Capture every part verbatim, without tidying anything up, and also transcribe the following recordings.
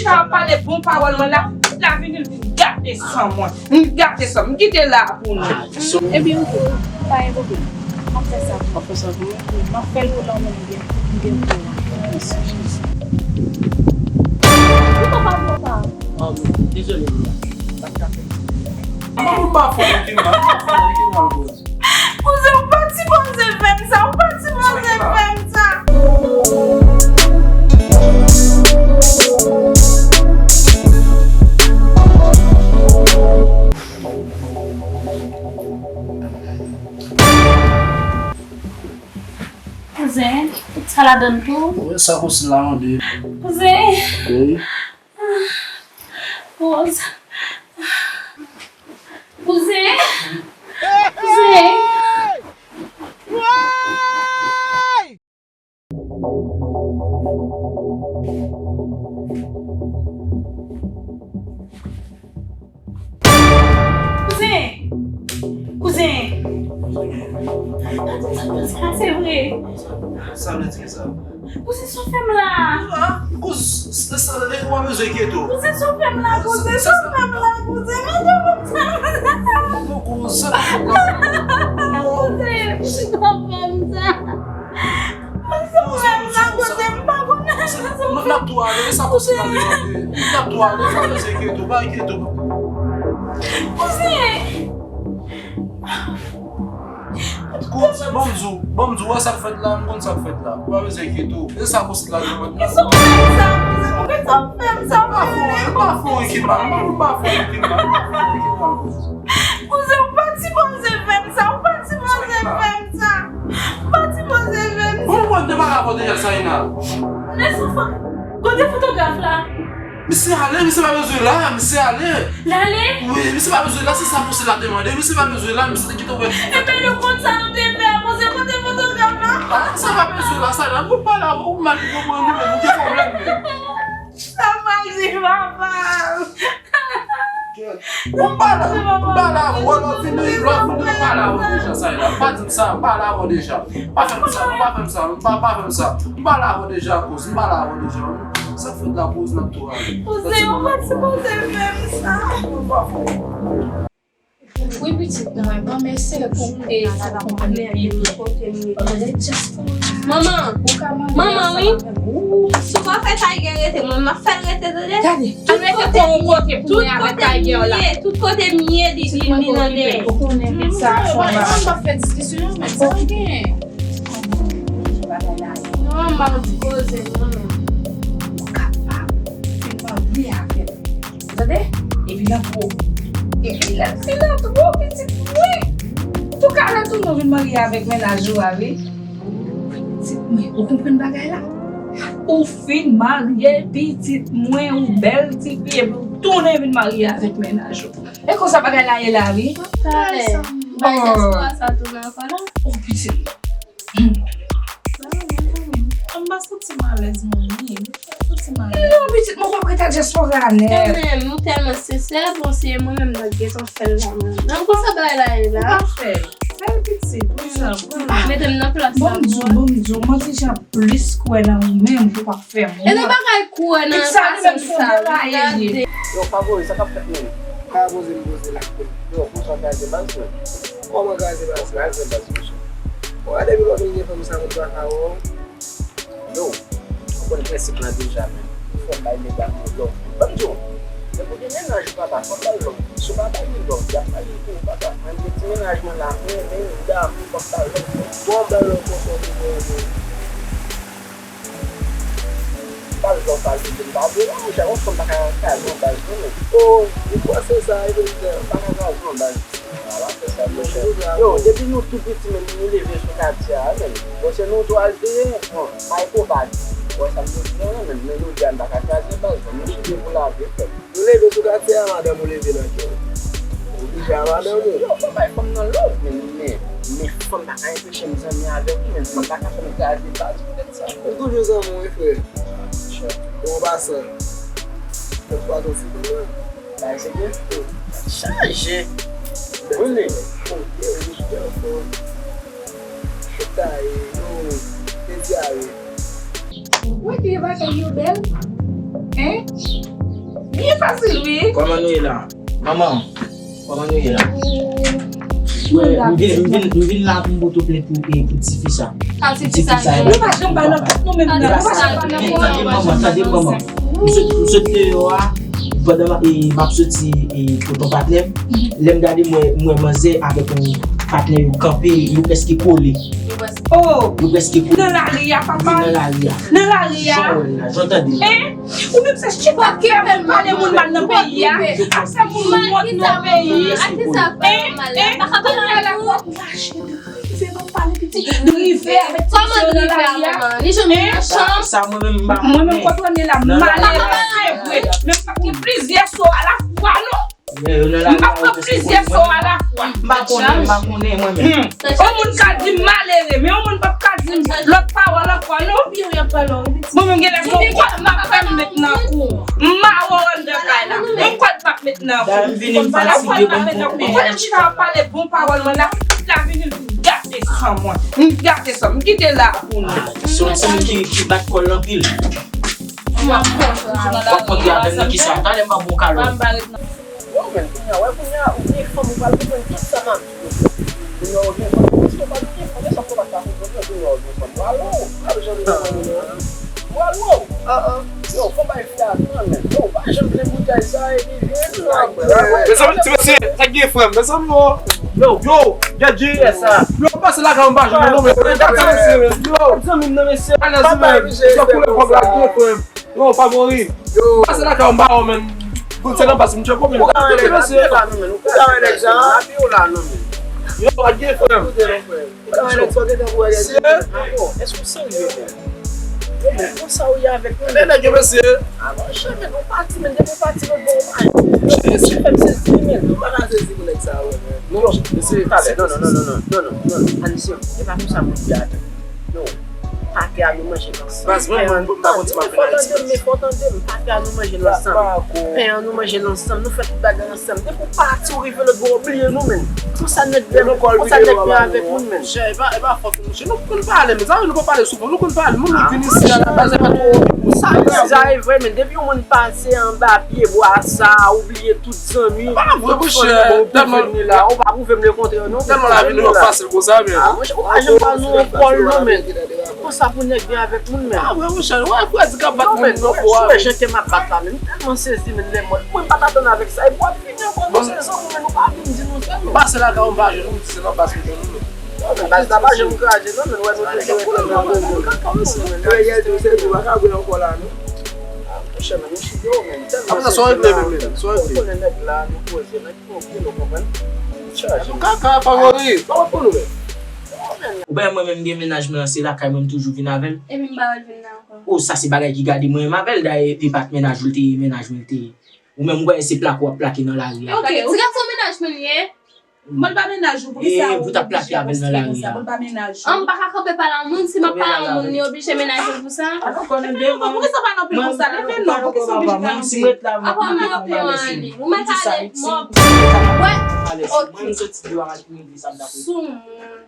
Sa ap pale bon pawòl mwen la, tout la vini l vin gate san mwen. M gate san m, m kite la pou nou. Ebyen, oke, pa gen pwoblèm. M ap fè sa. W ap fè sa pou mwen? Wi, m ap fè l pou la, mwen, m gen, m gen pou ou. Mèsi. Ou pa pale konsa. Ah, dezole, m pa t ka fè. Mwen, m pa fè anyen ki mal, m pa fè anyen ki mal, bro. Kouzen, ou pa t sipoze fè m sa, ou pa t sipoze fè m sa. Kouzen, tout sa ladann tou? Wi, sa kouzen la mande. Kouzen. Wi. Rose. Kouzen. Kouzen. Kouzen! Kouzen! Pa di m sa, pa di m sa, se vre. Sa vle di ki sa? Kouzen, sa w fè m la? Kouzen, sa, sa, w pa bezwen enkyete w. Kouzen, sa w fè m la? Kouzen, sa w fè m la? Kouzen, mande pou m sa. Kouzen, sa w fè m la? Kouzen, sa w fè m sa? Kouzen, sa w fè m la? Kouzen, m pa konnen sa w fè m. N ap tou ale, e sa kouzen la demande. N ap tou ale, pa bezwen enkyete w, pa enkyete w. Kouzen! Kouzen, ban m di w, ban m di w, wè sa k fèt la, m konn sa k fèt la. Ou pa bezwen enkyete w. E sa kouzen la demande. Kisa w fè m sa, kouzen? Poukisa w fè m sa? M pa fè w, m pa fè w anyen ki mal, m pa fè w anyen ki mal, m pa fè w anyen ki mal, kouzen. Kouzen, ou pa t sipoze fè m sa, ou pa t sipoze fè m sa. Ou pa t sipoze fè m sa. Bon, mwen te pale avè w deja, Saïna. Lè sa fò, kote fotograf la? Misye ale, misye pa bezwen la, misye ale. L ale? Wi, misye pa bezwen la, se sa kouzen la demande. Misye pa bezwen la, misye te kite w. Ebyen, nou konn sa nou te fè a, kouzen, kote fotograf la? Ah, sa pa bezwen la, sa la. Pou pale avè w, ou mal konprann li menm, ou gen pwoblèm menm. Sa m pral di papa. Ou pale, ou pale avè w, lè w vini, lè w vini, ou pale avè w deja, sa la. Pa di m sa, ou pale avè w deja. Pa fè m sa, non, pa fè m sa, non, pa, pa fè m sa. M pale avè w deja, kouzen, m pale avè w deja. Sa k fèt la, kouzen, n ap tou ale. Kouzen, ou pa t sipoze fè m sa. Wi, pitit mwen, ban m eseye konprann. Gade dyaspora. Manman, manman, wi. Si w pa fè Tiger rete, mwen, m ap fè l rete, tande. Gade, tout kote m ye, tout kote m ye, tout kote m ye, li, li, li nan dèyè. Ou konnen, sa, m pa fè diskisyon, men sa gen. Non, m ap di koze, non, men. Ou kapab fin marye avè m. Ou tande? Epi l ap gwo. Epi l ap fin ap gwo, pitit mwen. Antouka, lè tou nou vin marye avèk mennaj ou a, wi. Pitit mwen, ou konprann bagay la? Ou fin marye, pitit mwen, ou bèl tifi, epi ou tounen vin marye avèk mennaj ou. E konsa bagay la ye la, wi. Talè. Bay dyaspora sa tounen ankò la. Oh, pitit mwen. Hmm. Mwen pa santi m alèz, manmi. Mwen pa santi m alèz. Non, pitit mwen, pa prèt a dyaspora nèt. Kanmenm, ou tèlman sensè, bon, se mwen menm nan gentan fè l la, mwen. Nan konsa bagay la ye la. Ou pa fè l. Fè l, pitit, pran sa, pran l. Mete m nan plas la. Bon, m di w, bon, m di w, mwen deja plis kwè nan ou menm pou w pa fè mwen. E nan bagay kwè nan sa, li menm se yon deraye li ye. Yo, Favori, sa k ap fèt menm? Ka poze m poze la. Yo, bonswa, kraze baz mwen. Kòman kraze baz? Kraze baz, mesye. Bon, gade, depi lò vin gen fanm sa, moun pa ka wè w. Yo, ou konn prensip lan deja, men. Ou fè m bay medam yo love. Ban m di w, depi w gen mennaj ou, papa, fò w bay love. Si w pa bay li love, y ap bay li pou ou, papa. Mwen gen ti mennaj mwen la, mwen renmen li, m damou, fò m bay love. Bon, bay love konsa, ou vin wè m. Baz love, baz love, m pa vle la, monchè, yon fanm pa ka kraze yon baz non, men. Oh, ou panse sa, epi m pa ka kraze yon baz. Ala fè sa, monchè. Yo, depi nou tou piti, men nou leve sou katye a, men. Bon, se nou tou al veye, bon, pa ekobaz. Bon, sa m te di, non, men, men nou di a, m pa ka kraze baz, bon, nou chite pou lavi, frè. Ou leve sou katye a, madanm ou leve nan kè w. Ou oblije a madanm ou. Yo, fò bay fanm nan love, men, men, men fanm pa ka anpeche m zanmi avèk ou, men fanm pa ka fè m kraze baz poutèt sa. M toujou zanmi w wi, frè. Bon, an pasan, fòk pa tou fou pou mwen. Bay se byen. Chanje. Boule. Chita e yo te dyare. Ou wè ki bagay yo bèl? Hein? Li fasil, wi. Kòman nou ye la? Manman, kòman nou ye la? Wè, m vin, m vin, m vin la pou m pote plent pou, e, pou tifi sa. Sa tifi sa, nou pa janm bay nan kont nou menm nan. Nou pa janm bay nan kont nou. Tande manman, tande manman. M sot, m sot deyò a, pandan m ap, e, m ap soti, e, kote yon patnè m. Lè m gade, m wè, m wè manzè avèk yon patnè yo kanpe, yo prèske kole. Oh! Yo prèske kole. Nan lari a, papa. Nan lari a. Nan lari a. Jan w wè l la, jan w tande l la. Hein? Ou menm se chita ki ap pale moun mal nan peyi a. Ap fè moun wont nan peyi. Hein? Hein? Kounye a la, w ap mache, rive, w ap pale piti. Rive avèk ti mesye yo nan lari a. Hein? Sa mwen menm m pa konnen. Mwen menm konprann la, malere se vre. Men m p ap gen plizyè so alafwa non. M p ap pran plizyè so alafwa. M pa konnen, m pa konnen mwen menm. Hmm. Yon moun ka di m malere, men yon moun p ap ka di m lòt pawòl ankò non. Mwen menm genlè se yon kòd m ap fè m met nan kou. M mawon anndan kay la. Yon kòd m ap met nan kou. Dayè m vini m fatige, bon, bon, bon. Mwen chita ap pale bon pawòl mwen la, tout la vini m gate san mwen. M gate san m. M kite la pou nou. Se yon timoun ki, ki bat kò l anpil. W ap kontre avè m nan kisa? Talè m ap ba w yon kalo. Yo, men, kounye a, wè, kounye a, ou gen fanm, ou pral konprann tout sa m ap di w. Kounye a, ou gen fanm, si w pa t gen fanm, e sa w pa t ka konprann, kounye a, ou gen fanm. Bravo, bravo, jan de fanm, non. Bravo. Yo, fò bay fi a tan, men. Yo, pa janm vle boutèy sa, epi vin, non. Mezanmi, ti mesye, sa k gen frè m, mezanmi, yo. Yo, yo, gad J S a. Yo, pase lakay mwen, m pa jwenn non, men. Gad sa, mesye, men. Yo, zanmi m nan, mesye, alèz, men. Sa koulè kòb la, gen frè m. Yo, Favori. Yo. Pase lakay ou, m ba ou, men. Bon, se nan bas, m tcheke ou, men. Ou ka wè nèg la, men. Ou ka wè nèg sa. Ou ka wè nèg sa, ou gentan pou wè nèg la. Yo, pa gen frè m. Ou ka wè nèg sa, ou gentan pou wè nèg la. Mesye. Èske ou serye, men? Yo, men, konsa ou ye avèk nou? Men nèg yo, mesye. Ah, monchè, men, ou pati, men, depi ou pati, lòt bò, ou pa. Mesye, fè m sezi, men. Ou pa ka sezi pou nèg sa, wè, men. Non, mesye. Talè, non, non, non. Anisyon, se pa konsa moun di a. Yo, pate a nou manje l ansanm. Baz, mwen, mwen, mwen pa konn ti m ap vin Ayiti, baz. Fò tande m, men fò tande m. Pate a nou manje l ansanm. Pen an nou manje l ansanm. Nou fè tout bagay ansanm. Depi w pati, w rive lòt bò, w bliye nou, men. Konsa nèg, konsa nèg pran avèk moun, men. Monchè, e pa, e pa fòt nou, monchè. Nou konn pale, men sa, nou pa pale souvan. Nou konn pale. Moun nou vin isi a la baz, e pa twò okipe sa. Sa, sa e vre, men. Depi yon moun pase anba pye bwa sa, ou bliye tout zanmi. Pa vre, monchè. Tèlman, ou pa pwouve m lekontrè, non. Tèlman lavi nou fasil konsa, men. Ah, monchè, ou pa janm ba nou yon kòl, non, men. Konsa pou nèg vin avèk moun, men. Ah, wè, monchè, wè, frè di k ap bat moun nan fò a, men. Wè jan kè m ap bat la, men. M tèlman sezi, men, lè mwen, mwen pa t atann avèk sa. Epi w ap vini ankò, nou se zanmi, men nou pa vin di nou sa, non. Pase lakay ou, m pa jwenn ou, m di se nan baz m jwenn ou, men. Non, men baz la pa janm kraze, non, men wè nou toujou rete nan bon, bon. Reyèl tou, se tou, pa ka bwè ankò la, non. Ah, monchè, men, nou chita, men, tèlman sezi la. Apre sa, sa w regle, men, men, sa w regle. Ou konnen nèg la, nou poze, nèg. Ou konprann? Chaje. Kaka, Favori. Sa w ap pran nou menm? Ou pa wè mwen menm gen mennaj mwen an, se lakay mwen m toujou vin avè l. Epi m pa wè l vin la ankò. Oh, sa se bagay ki gade mwen menm avè l, dayè e pa t mennaj ou l te ye, mennaj mwen l te ye. Ou menm ou wè se plake w ap plake nan lari a. Ok, ti gason mennaj mwen li ye. Mwen pa mennaj ou, poukisa ou oblije panse konsa? Mwen pa mennaj ou. An, m pa ka kanpe pale a moun, si m ap pale a moun, li oblije mennaj mwen pou sa? Mwen pa konprann, poukisa w pa nan pil konsa la, men non, poukisa w oblije pale anpil? Apa m ap pale anpil? Ou mèt ale, mò. Wè. Sou moun.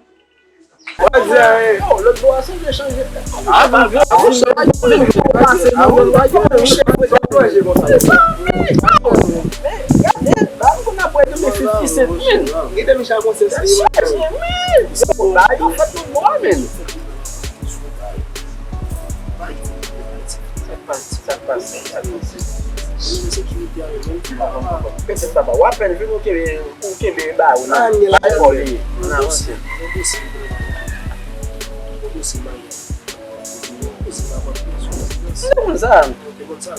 Yo, lòt bò a se vle chanje tèt. Ah, pa vre, pa vre. Gade, ba m konn ap wè depi fifty cent, men. Gade Micha konsa, se chaje, men. Yo, ba yo fèt tout bò, men. Sa k pase? Sa k pase? Sa k pase? Pete papa, w apèn vin ou kenbe, ou kenbe ba ou nan, nan kò li. Nan avanse. M te konn sa.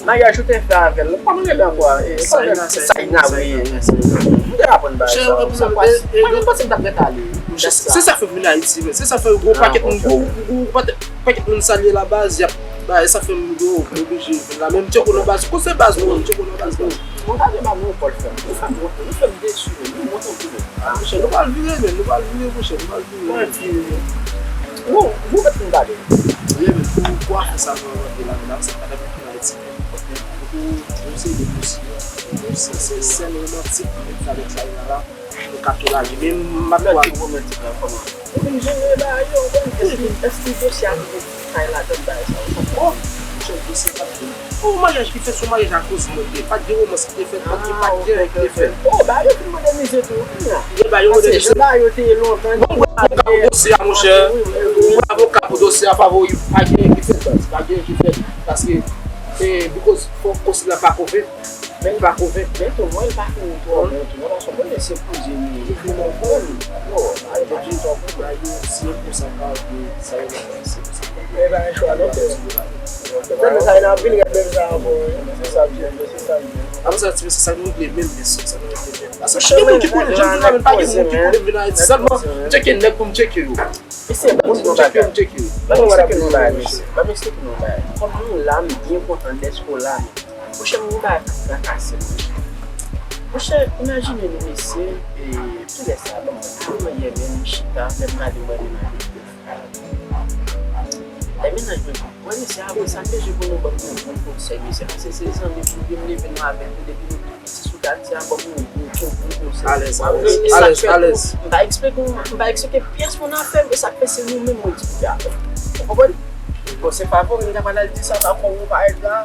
Maryaj ou te fè avè l, kòman l rele ankò a? E, Saina, Saina, wi. M te aprann bagay sa. Sa k pase? Mwen menm panse m t ap ret ale. Se sa fè m vin Ayiti, men. Se sa fè gwo pakèt moun, gwo, gwo pakèt Pakèt moun salye la baz, y ap bay, sa fè m yo oblije vin la. Men m tcheke w nan baz, kote se baz nou, m tcheke w nan baz nou. Mwen pa gen baz nou kòl frè m. Nou fè m wont, nou fè m desi, men nou wont anpil. Ah, monchè, nou pral vire, men nou pral vire, monchè, nou pral vire. Mwen vire. Nou, nou mèt vin gade. Ye, men pou kwafi sa nou rantre la, men la, sa pa t ap nan Ayiti, men. Pou, pou se de posi, se, se sèl romantik, men avèk sa la. Nou ka tou lage, men m ap di w a. Ou vin jere bagay yo, ou konn, èske, èske dosye a rive kay ladan bagay sa yo? Bon, Chèf dosye pa t gen. Yon maryaj ki fèt, se yon maryaj akoz mwen li ye. Pa t gen romans ki te fèt, pa t gen, pa t gen anyen ki te fèt. Oh, ba yo fin modernize tou, kounye a. Yo ba yo modernize. Jan ba yo te ye lontan. Bon, bravo pou dosye a, monchè. Bravo pou dosye a, favori. Pa gen anyen ki fèt, baz. Pa gen anyen ki fèt. Paske, eh, because fòk konsèy la pa konvenk. Men li pa konvenk. Men tou, mwen, li pa fin twò bon tou non, paske w konnen se kouzin li ye. Li vin nan fanmi. Yo, a, li te vin twò bon, ba yo, si e konsa ka, sa yo nan fanmi, se konsa. E pa yon chwa non, frè. Tèlman sa, n ap vin rèd menm sa ankò, wi. Se sa l ye, se sa l ye. Apre sa, ti mesye, sa nou regle menm, mesye, sa nou regle menm. Paske pa gen moun ki konnen, jan m di la, men pa gen moun ki konnen m vin Ayiti. Sèlman, tcheke nèg pou m tcheke yo. Mesye, ban m di nou yon bagay. Ban m eksplike nou yon bagay, mesye. Ban m eksplike nou yon bagay. Kòm nou la, m byen kontan dèske w la, men. Monchè, m gen yon bagay k ap trakase m, monchè. Monchè, imajine nou, mesye, e, kilè sa, ban m wè, avan yè menm, m chita, lè m gade, m wè mennaj mwen. Lè mennaj mwen, mwen, mesye, avan sa, m bezwen pou nou ban m yon bon konsèy, mesye, paske se zanmi m, m leve nou avèk nou depi nou tou piti sou dati a, ban m yon bon, bon, bon konsèy. Alèz, alèz, alèz, alèz. M pa eksplike, m pa eksplike pyès moun afè m, e sa k fè se nou menm mwen di pou y aprann. Ou konprann? Bon, se favori m ta pral al di sa, pa fò ou parèt la.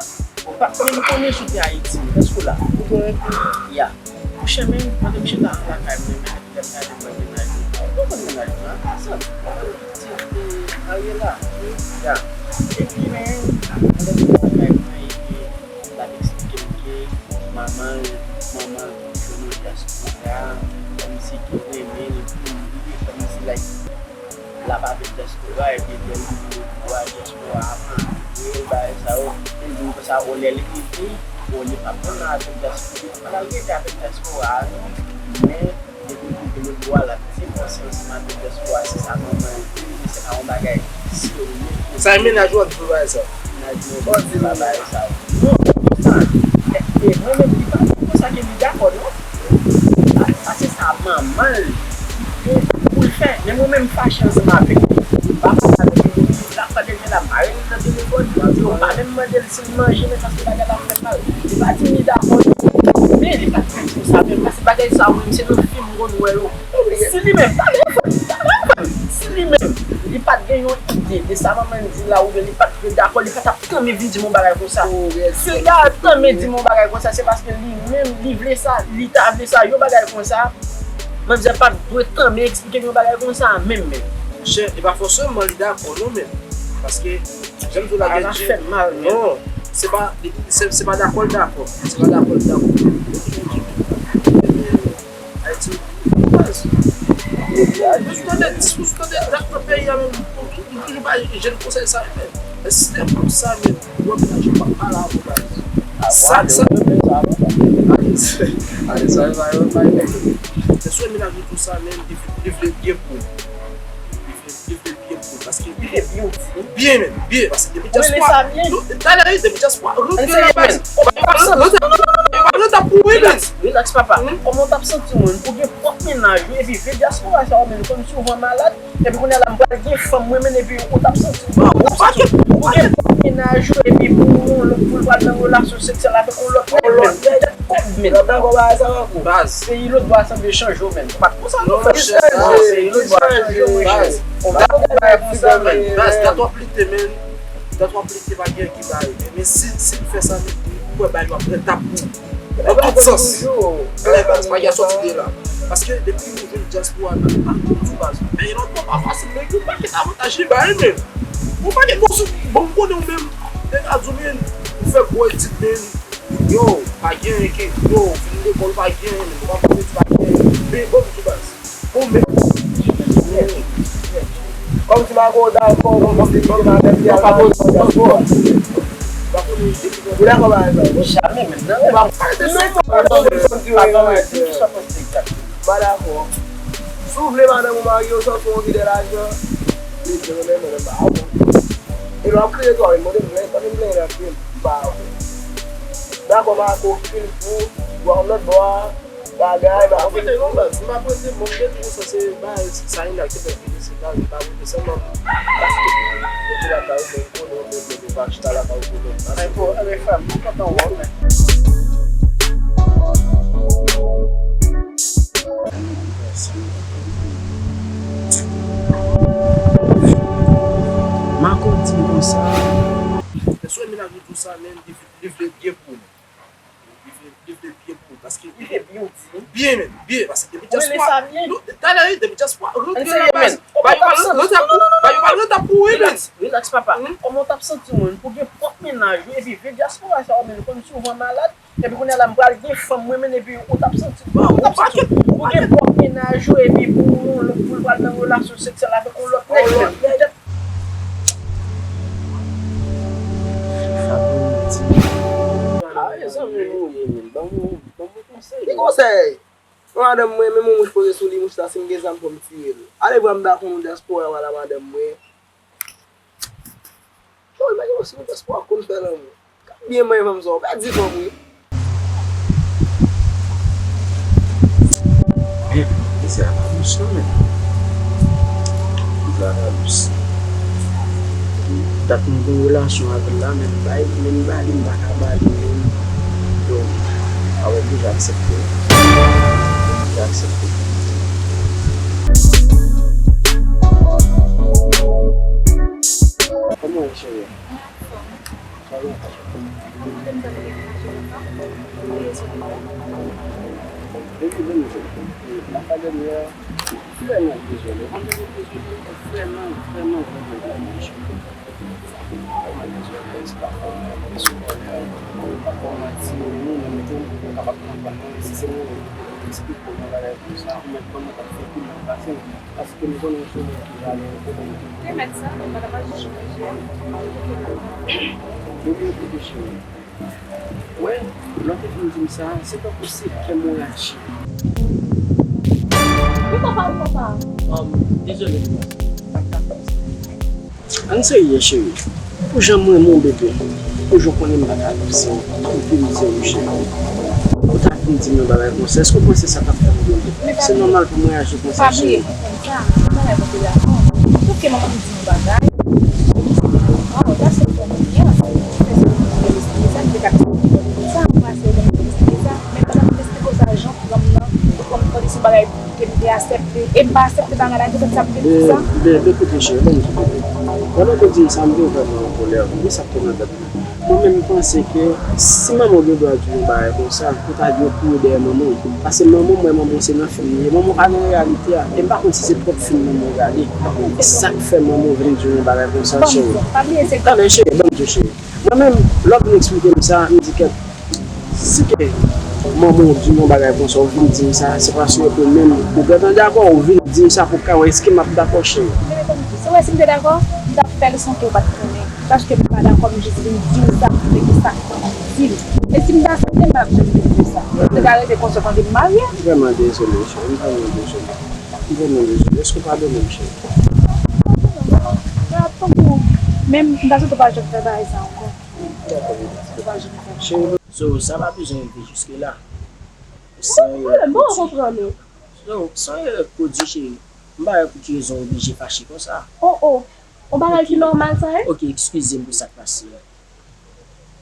Ou pa, men m konnen sou te Ayiti, èske w la? Ou konnen? Ya. Monchè, men, pandan m chita nan lakay mwen, men, lè m gade mwen mennaj mwen, ou konn mennaj mwen, a, sa, ti, ti, Ariela, ya. Epi, men, pandan m chita lakay mwen, epi, l ap eksplike m ke manman l, manman l jwenn yon dyaspora, kòmsi ki renmen l, epi, li, kòmsi, like, l ap avèk dyaspora, epi lè l rive nan dyaspora, dyaspora ap antre l, bagay sa yo. Li di m konsa, o, lè l rive, o, li p ap konn avèk dyaspora, li p ap rete avèk dyaspora a non. Men, depi l rive lòt bò a, l ap di m konsa ansanm avèk dyaspora, se sa manman l di m, men se pa yon bagay serye. Sa e mennaj ou ap di w bagay sa? Mennaj mwen ap di m bagay sa yo. Non, konsa, e, e mwen menm, li pa di m konsa ke li dakò non. Pa, pa se sa manman l te pou l fè. Men mwen menm m fache ansanm avèk li. M pa pale avèk li. L ap pale, men l ap mare m nan telefòn. Yo pa menm mande l si l manje, men paske bagay la fè mal. Li pa di m li dakò, non. Men li pa t fè konsa menm. Paske bagay sa yo menm, se nan fim m konn wè yo. Si li menm, pa gen fòm, pa gen fòm. Si li menm, li pa t gen yon ide de sa manman l di la, oubyen li pa t dakò, li pa t ap tanmen vin di m yon bagay konsa. Si l ta tanmen di m yon bagay konsa, se paske li menm, li vle sa, li ta vle sa, yon bagay konsa. Manzè pa t dwe tanmen eksplike m yon bagay konsa menm, menm. Monchè, e pa fòseman li dakò non, menm. Paske, jan m di w la, gen, fè m mal, menm. Non, se pa, se, se pa dakò l dakò. Se pa dakò l dakò. Ayiti, baz. Ou sou tande, ou sou tande dat nan peyi a menm, ou toujou bay jèn konsèy sa yo, men. Èske se te pou sa menm, ou wè mennaj ou p ap pale avè w, baz. Sa, sa. Alèz, alèz, sa yo pa, yo pa. Se sou mennaj ou tou sa menm, li, li vle byen pou ou. Li vle, li vle byen pou ou, paske li vle byen, byen menm, byen, paske depi dyaspora, talè, depi dyaspora, rete la baz. Rete pou ou, baz. Relax, papa. Kòman w t ap santi w menm pou gen pwòp mennaj ou epi vye dyaspora sa yo menm konn souvan malad? Epi kounye a la, m pral gen fanm mwen, men epi ou t ap santi w. Ou gen pwòp mennaj ou, epi pou yon lòt, pou l pral nan relasyon seksyèl avèk yon lòt nèg, men. Kòb, men. Baz. Peyi lòt bò a sanble chanje w, men. Ou pa t konsa non, frè. Peyi lòt bò a chanje w, monchè. Baz. Dat w ap lite, men. Dat w ap lite, pa gen ki bare, men, men si, si l fè sa, men, ou wè bagay yo ap rentab pou ou. Nan tout sans. Klè, baz, pa gen sòti de la. Paske depi nou jwenn dyaspora, n ap pale tout sou baz. Men lòt bò pa fasil, men gen yon pakèt avantaj li bay, men. Yon pakèt bon sou, bon, m konnen ou menm, nèg a di w, men, ou fè gwo etid, men, yo, pa gen anyen ke, yo, fin lekòl, pa gen anyen, men, ou pa fè etid, pa gen anyen. Men bon, m di w, baz. Ou menm. Kòmsi Marco dakò, kòmsi li te nan tèt li al nan dyaspora. Ou dakò, pa egzanp? Jamè, menm nan rèv. Pa dakò. Si w vle madanm ou marye w, santi w anvi de lajan, li di, "Mwen menm, mwen menm, pa bon." E lè w ap kriye tou, a, mande m, mande m, mande m, mande m, pa bon. Dakò, Marco, ki fini pou ou, w a yon lòt bò a, Bagay, m pa prete non, baz. M pa prete, bon, m te di konsa, se bagay, sa Inal te fè vini, se baz, m pa prete sèlman. Paske, mete lakay ou, men, konnen, men, men, men, pa chita lakay ou, konnen. Ay, bon, enben, frè m, m kontan wè w, men. Marco di m konsa. Sou menaj ou di sa, men li, li vle byen pou ou. Li vle, li vle byen pou ou. Paske li vle byen, ou di. Byen, men, byen. Paske depi dyaspora. Talè, wi, depi dyaspora. Rantre nan baz. Ba yo pral rantab pou ou, wi, men. Relax, papa. Kòman w t ap santi w, menm, pou gen pwòp menaj ou, epi vye dyaspora sa yo, menm, konn souvan malad. Epi kounye a la, m pral gen fanm mwen, men epi ou t ap santi, ou t ap santi pou gen pwòp menaj ou, epi pou, pou l pral nan relasyon seksyèl avèk yon lòt nèg, men poutèt. A, e zanmi nou ye, men ban mwen, ban mwen konsèy. Ki konsèy? Mwen, madanm mwen, menm yon mouch poze sou li, mouch la, si m gen zam, fò m tire l. Ale vwa m dakò yon dyaspora, wala madanm mwen. Yo, imajine w si yon dyaspora konn fè lanmou. K ap byen manyen fanm sa, w pèdi fanm wi. Men, mesye a pa dous non, men. Mesye a pa dous. Dat mwen gen relasyon avè l la, men m bay, men m ba li, m pa ka ba li, men. Yo, a wè, m deja aksepte. M deja aksepte. Kòman w ye, cheri? Sa va? Depi lè m jwenn w la, dènyè, vrèman dezole. Mwen vrèman, vrèman, vrèman, vrèman dezole. Vrèman dezole, se pa fòt mwen, se pa fòt mwen, se pa fòt mwen, se pa fòt mwen, si se mwen, eksplike w yon bagay konsa, ou mèt ban mwen t ap fè kou nan pase. Paske m konnen w se moun ki valè, ou konnen. Te mèt sa, men pa ta pa jije mesye a. Ebyen, koute cheri. Wè, lè w te fin di m sa, se tankou se kè m rache. Poukisa w pale konsa? Dezole, m pa t ka fè sa. Ann serye, cheri. Pou jan m renmen w, bebe, ou jan w konnen m pa ka viv san ou, m vin di w, cheri. Ou ta vin di m yon bagay konsa, èske w panse sa t ap fè m byen? Se nòmal pou m reyaji konsa, cheri. Pa bliye, konprann sa, se bagay mwen te dakò. Sòf ke manman m di m yon bagay, ou di se pa nòmal, ou ta se fè mwen byen, se fè sa mwen te esplike sa, m te ka esplike w konsa, m panse ou konn esplike sa, men pandan m te esplike w sa, jan w pran m nan, ou konn tande se yon bagay ke m te aksepte, e m pa aksepte bagay la, ki fè sa m te di sa. Bebe, bebe, koute cheri, ban m di w bebe. Pandan w te di m sa, m te vrèman an kolè. Ou konn sa k te nan tèt mwen? Mwen menm, m panse ke si manman w gen dwa di w yon bagay konsa, ou ta dwe kouri dèyè manman w. Paske manman w, mwen, manman w se nan fim li ye. Manman w pa nan reyalite a. E m pa konn si se pwòp fim manman w gade. E sa k fè manman w vin di w yon bagay konsa, cheri. Tande, cheri, ban m di w, cheri. Mwen menm, lè w vin eksplike m sa, m di kèt, si ke manman w di m yon bagay konsa, ou vin di m sa, se paske ou menm, ou gentan dakò, ou vin di m sa pou w ka wè èske m ap dakò, cheri. Bebe, ban m di w, si w wè si m te dakò, m t ap fè l san ke w pa t konnen. Paske m pa dakò, m jis vin di w sa, m te di sa, m di l. E si m t aksepte, m pa t ap janm vin di w sa. M te ka rete konsa, tande m marye. M vrèman dezole, cheri, m vrèman dezole. M vrèman dezole. Èske w padone m, cheri? Tankou, men m ta swete w pa janm fè bagay sa ankò. Dakò, bebe. Cheri, so, sa pa bezwen rive jiske la. San erè pwodui. So, san erè pwodui, cheri. M pa wè pou ki rezon w oblije fache konsa. Oh, oh. On bagay ki nòmal sa, wi. Ok, eskize m pou sa k pase a.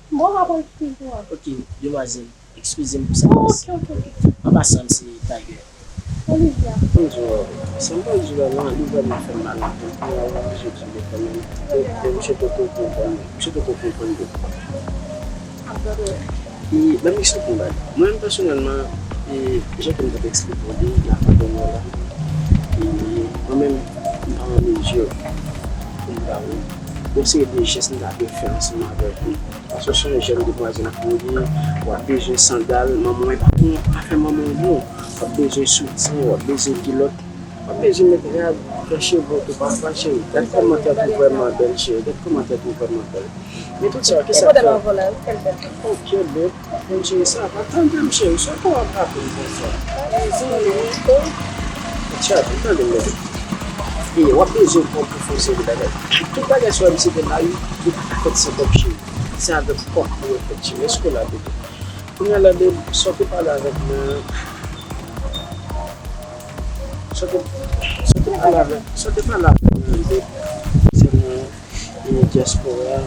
Bon, m ap pran eskiz ou an. Ok, demwazèl. Eskize m pou sa k pase. Oh, ok, ok, ok. An pasan, m se Tiger. Olivia. Bonjou. Sa m pral di w la, li vrèman fè m mal anpil. Kounye a, ou oblije di l kanmenm. E, e misye poko konprann. Misye poko konprann tou. E, ban m eksplike w yon bagay. Mwen menm pèsonèlman, e, jan ke m t ap eksplike w li, la pandan mwen la. E, mwen menm, m pa an mezi pou m ta wè yon seri de jès m ta dwe fè ansanm avèk ou. Paske w se yon jèn demwazèl pou ou ye, w ap bezwen sandal, manman w, e pa pou afè manman w non. W ap bezwen soutyen, w ap bezwen kilòt, w ap bezwen mèt rad, fè cheve w tou pafwa, cheri. Gad kòman tèt ou vrèman bèl, cheri. Gad kòman tèt ou vrèman bèl. Men tout sa, kisa k fè? Ok, bèb, kontinye sa. Pa tande m, cheri. Sa w ap raple m konsa? Mezanmi, tande m, bèb. E, w ap bezwen kòb pou fè yon seri de bagay. Tout bagay sa w ap di se de mari, li pa ka fèt san kòb, cheri. Se avèk kòb pou yo fèt, cheri. Èske w la, bebe? Kounye a la, bebe, sa w te pale avèk mwen an, sa w te, sa w te pale avèk, sa w te pale avèk mwen an, bebe, konsènan, e, dyaspora,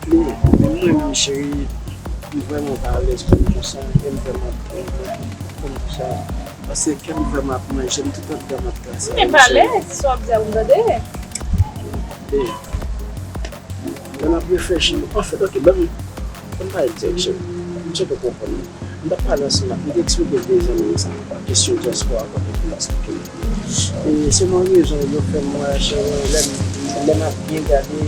li, li, mwen menm, cheri, m vrèman pa alèz pou m di w sa, e m vrèman ap plede pou m di w sa. Paske kè m vrèman ap manje m, tout lòt vrèman ap trase m. Men pa alèz, sa w ap di a, ou tande? E, Lè n ap reflechi, anfèt, ok, ban m, ban m pale dirèk, cheri. M cheke konprann ou. M t ap pale ansanm ak, m te eksplike de zanmi m sa, kesyon dyaspora, kote pou l eksplike m. E se yon rezon yo fè m wè, cheri, lè m, lè m ap byen gade,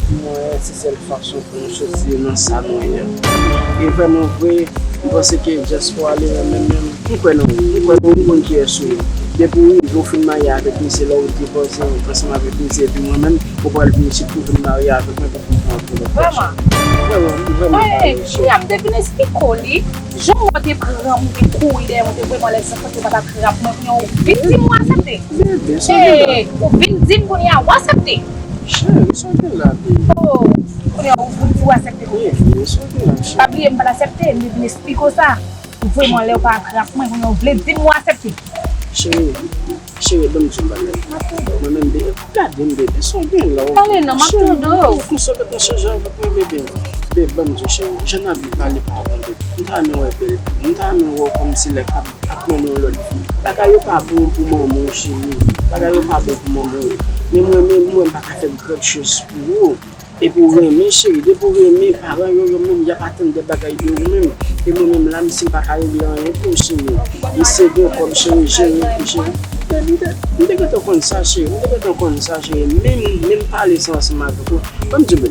m wè se sèl fason pou nou soti nan sa nou ye a. E vrèman vre, m panse ke dyaspora li menm, menm, menm, m kwè nan ou, m kwè nan ou, m konn kiyès ou ye. Depi w rive, w fin marye avèk misye, lè w divorce ansanm avèk misye, epi mwen menm, ou pral vin isit pou vin marye avèk mwen pou vin pran pou lòt gason. Vrèman? Vrèman, vrèman. Wi, kounye a m te vin esplike w li. Jan w te pran m, te kouri dèyè mwen, te voye m anlè san fòt, yo pa t ap trap mwen, kounye a w vin di m w aksepte. Bebe, sa gen la. Ou vin di m kounye a w aksepte. Cheri, sa gen la, bebe. Oh, kounye a w vin di w aksepte. Bebe, sa gen la, cheri. Pa bliye m pa t aksepte, m te vin esplike w sa. Ou voye m anlè, w pa trap mwen, kounye a w vle di m w aksepte. Cheri, cheri, ban m di w bagay. Mwen menm, bebe, gade m, bebe, sa w gen la. Pale non, m ap tande w. Ou sot ap chanje avèk mwen, bebe. Bebe, ban m di w, cheri, jan n ap viv la, li pa bon, bebe. M ta renmen wè bèl fi. M ta renmen wè w kòmsi lè k ap, ap mennen yon lòt fi. Bagay yo pa bon pou manman w, cheri. Bagay yo pa bon pou manman w. Men mwen menm, mwen, m pa ka fè gran choz pou ou. Epi w renmen, cheri, depi w renmen, paran yo, yo menm, y ap atann de bagay de ou menm. E mwen menm la, m, si m pa ka regle anyen pou ou, cheri, eseye gen kòb, cheri, jere, jere. M te, m te, m te gentan konn sa, cheri, m te gentan konn sa, cheri. Menm, menm pale sa ansanm avèk ou. Ban m di w,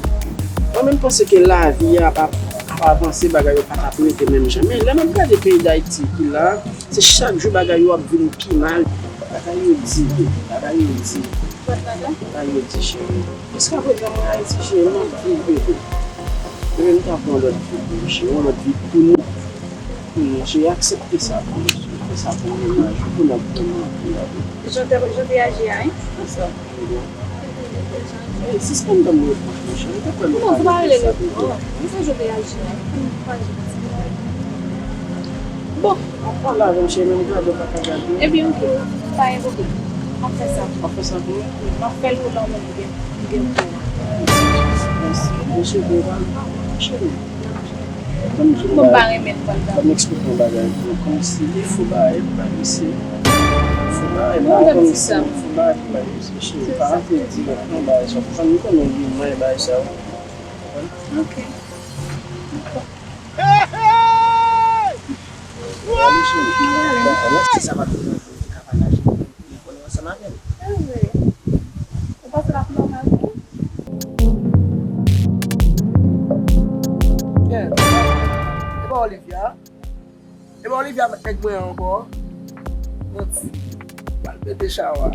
mwen menm panse ke lavi a ap, ap avanse, bagay yo pa t ap rete menm jan. Men lè m ap gade peyi Dayiti ki la, se chak jou bagay yo ap vin pi mal. Bagay yo di, bebe, bagay yo di. Bagay yo di, cheri. Jiskaprezan, mwen Ayiti, cheri, m ap viv, bebe. Bebe, m ta pran lòt vi pou ou, cheri, yon lòt vi pou nou. Pou nou, cheri, aksepte sa pou nou, cheri. Fè sa pou mennaj ou, pou n ap vrèman anpil avè w. Jan te, jan te aji a, wi. Konsa, bebe. Ey, sispann ban m repons, monchè. Ou te kwè m ap pale de sa, bebe? Non, se pa rele repons. Ou se jan te aji a. M pa janm di. Bon. Ap pale avè m, cheri, men m gade w pa ka gade. Ebyen, oke. Pa gen pwoblèm. M ap fè sa. W ap fè sa pou mwen? M ap fè l pou lanmou m gen, m gen pou ou. Mèsi. Mèsi, bebe. Cheri. Ban m di w yon bagay. Ban m eksplike yon bagay pou ou. Kòmsi li fo bagay pou bay misye. Fo bagay, pa kòmsi fo bagay pou bay misye. Cheri, pa antre dirèk nan bagay sa. Ou konn, nou konnen ou gen mwen bagay sa. Ok. Hey, hey! Mwen, cheri, dakò, mèsi sa pa t pou mwen pou nou te ka pataje, pou nou konnen ansanm avè m. Ou panse l ap nòmal pou ou? Yeah. E pa Olivia? E pa Olivia met nèg mwen an ankò? Manti. Pral pete chawa.